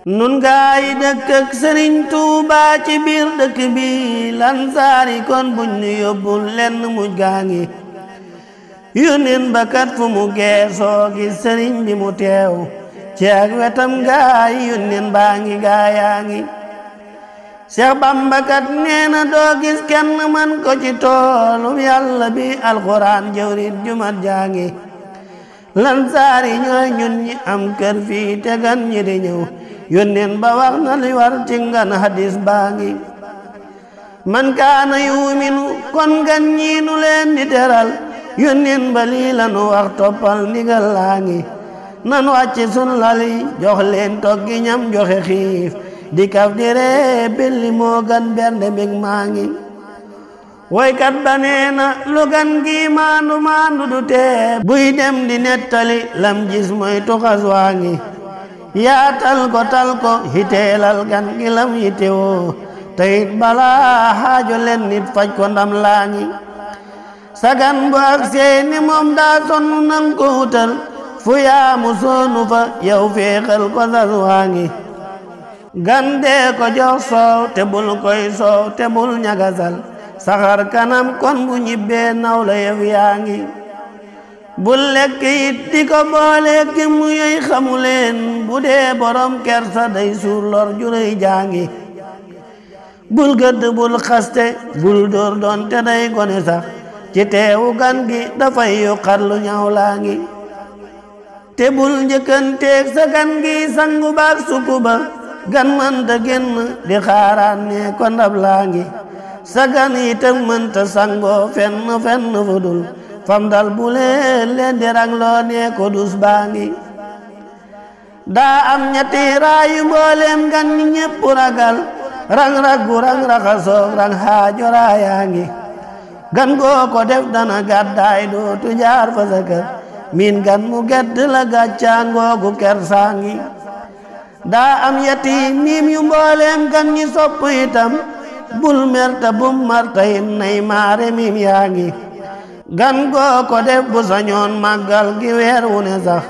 nun gaay dëkk ak Sëriñ Tuubaa ci biir dëkk bi Lansaari kon buñ nu yóbbul lenn muj gaa ngi yónneen ba kat fu mu geesoo gis sëriñ bi mu teew ci ak wetam gaay yónneen baa ngi gaayaa ngi Seex Bamba kat nee na doo gis kenn man ko ci toolum Yàlla bi alxuraan jëwrit jumat jaa ngi Lansaari ñooy ñun ñi am kër fii te gan ñi di ñëw yónneen ba wax na li war ci ngan hadis baa ngi man kaana yuuminu kon gan ñi nu leen di teral yónneen ba lii lanu wax toppal ndigal laa ngi nan wàcc sun lali jox leen toggi ñam joxe xiif di kaf di ree belli moo gan bernde mbég maa ngi woykat ba nee na lu gan gi maandu maandu du tee buy dem di nettali lam gis mooy tuxas waa ngi yaatal ko tal ko hiteelal gan gi lam yitewoo teyit balaa xaajo leen nit faj ko ndam laa ngi sagan bu ak seeni moom daa sonn nang ko wutal fu yaamu soonu fa yow féexal ko sas waa ngi gan dee ko jox soow te bul koy soow te bul ñagasal saxar kanam kon bu ñibbee naw la yëf yaa ngi bul lekk it di ko boole ki mu yoy xamuleen bu dee borom kersa day suur lor juréy jaa ngi bul gëdd bul xaste bul dóor doon te day gone sax ci teewu gan gi dafay yuqat lu ñaaw laa ngi te bul njëkkanteeg sa gan gi sangu baak suku ba gan mënta génn di xaaraan ne ko ndab laa ngi sa gan itam mënta sangoo fenn fu dul fam dal bu leen di rangloo ne ko dus baa ngi daa am ñetti raayu mbooleem gan ñi ñépp ragal rang raggu rang raxasoog rang xaajo raayaa ngi gan goo ko def dana gàddaay dootu jaar fa sa kër min gan mu gedd la gàccaa ngoogu kersaa ngi daa am yetti miim yu mbooleem gan ñi sopp itam bul merta bum marta yim nay maare miim yaa ngi gan goo ko def bu sañoon màggal gi weer wu ne sax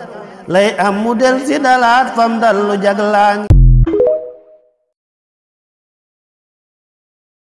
lay am mu del si dalaat fam dal lu jaglaa ngi